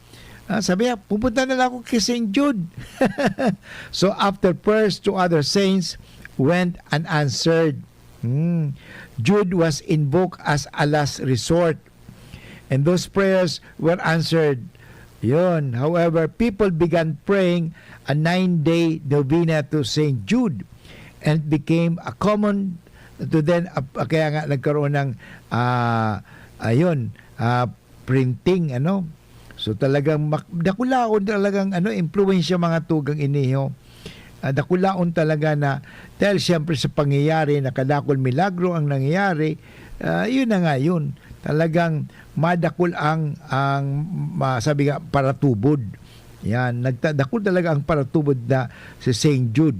ah, sabi niya, "Pupunta na lang ako kay Saint Jude." So, after prayers to other saints went unanswered, hmm, Jude was invoked as a last resort. And those prayers were answered. Yun. However, people began praying a nine-day novena to Saint Jude, and it became a common to then, ah, kaya nga nagkaroon ng, ah, ayun, ah, printing, ano. So, talagang mak-, dakulaon talagang, ano, impluwensya mga tugang iniho. Ah, dakulaon talaga na, dahil siyempre sa pangyayari, nakadakul milagro ang nangyayari, ah, yun na nga yun. Talagang madakul ang, ang, ma-, sabi nga, paratubod. Yan, nagta-, dakul talaga ang paratubod na si Saint Jude.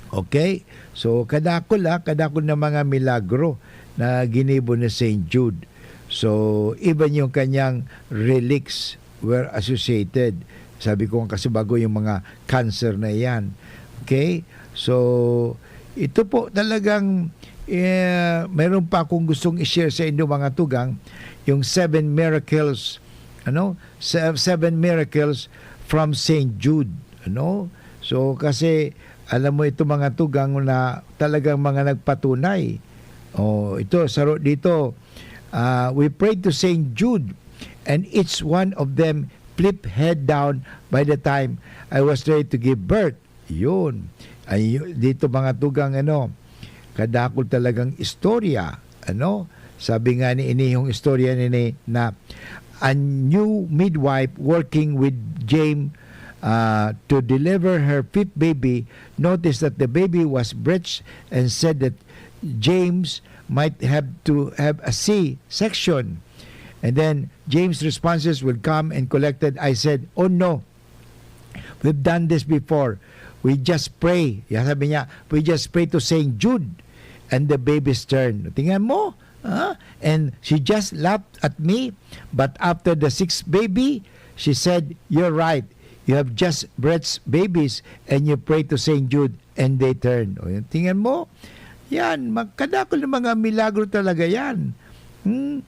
Okay? So, kadakul, ah, kadakul na mga milagro na ginibo ni Saint Jude. So, even yung kanyang relics were associated. Sabi ko nga kasi bago yung mga cancer na iyan. Okay? So, ito po talagang, eh, meron pa akong gustong i-share sa inyo, mga tugang, yung seven miracles, ano? Se-, seven miracles from Saint Jude, ano? So, kasi, alam mo ito, mga tugang, na talagang mga nagpatunay. Oh, ito, saro dito, ah, "We prayed to Saint Jude, and each one of them flipped head down by the time I was ready to give birth." Yun. Ay, yu-, dito, mga tugang, ano, kadakul talagang istorya, ano? Sabi nga ni inihong istorya nini na a new midwife working with James, uh, to deliver her fifth baby noticed that the baby was breech and said that James might have to have a C-section. And then James' responses would come and collected. I said, "Oh no, we've done this before. We just pray." Yan sabi niya, "We just pray to Saint Jude and the babies turn." Tingnan mo, ha? "And she just laughed at me, but after the sixth baby, she said, 'You're right. You have just breech babies and you pray to Saint Jude and they turn." O, yan, tingnan mo, yan, magkadakol ng mga milagro talaga yan. Hmm?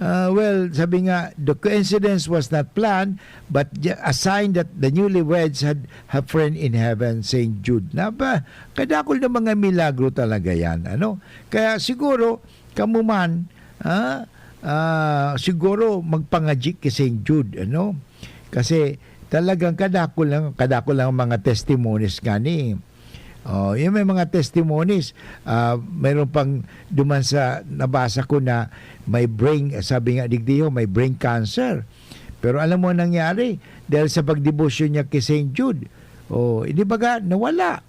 Ah, well, sabi nga, "The coincidence was not planned, but ju- a sign that the newlyweds had a friend in heaven, Saint Jude." Napa, kadakol ng mga milagro talaga yan, ano? Kaya siguro, kamo man, ah, ah, siguro magpangadji ki Saint Jude, ano? Kasi talagang kadakol lang, kadakol lang ang mga testimonies nga ni. Oh, yung may mga testimonies, ah, mayroon pang duman sa nabasa ko na may brain, sabi nga digdi, oh, may brain cancer. Pero alam mo ang nangyari? Dahil sa pagdebosyon niya kay Saint Jude, oh, hindi baga, nawala.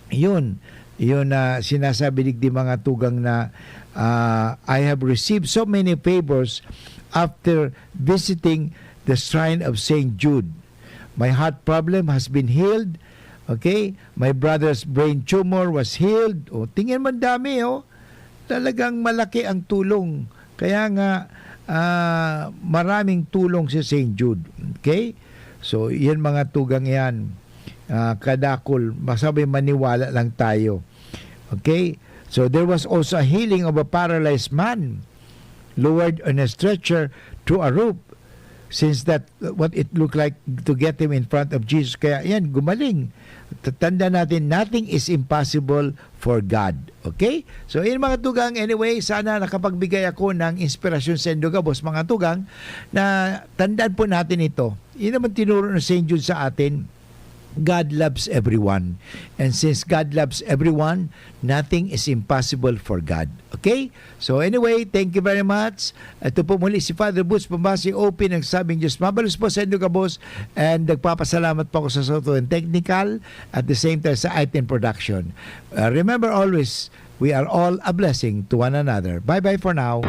Yun, yun na sinasabi digdi mga tugang na, ah, "I have received so many favors after visiting the shrine of Saint Jude. My heart problem has been healed." Okay? "My brother's brain tumor was healed." O, tingnan mo, ang dami, oh. Talagang malaki ang tulong. Kaya nga, ah, maraming tulong si Saint Jude. Okay? So, yan mga tugang yan. Ah, kadakol, masabi maniwala lang tayo. Okay? So, there was also a healing of a paralyzed man lowered on a stretcher through a roof. Since that, what it looked like to get him in front of Jesus. Kaya yan, gumaling. Tatanda natin, nothing is impossible for God. Okay? So, yun mga tugang. Anyway, sana nakapagbigay ako ng inspirasyon sa indo gabos, mga tugang, na tandaan po natin ito. Yun naman tinuro ng Saint Jude sa atin, God loves everyone. And since God loves everyone, nothing is impossible for God. Okay? So anyway, thank you very much. Ito po muli si Father Boots Bombasi, O P, nagsabing Diyos mabalos po sa indo gabos, and nagpapasalamat po ako sa Soto and Technical, at the same time sa I T N Production. Uh, remember always, we are all a blessing to one another. Bye-bye for now.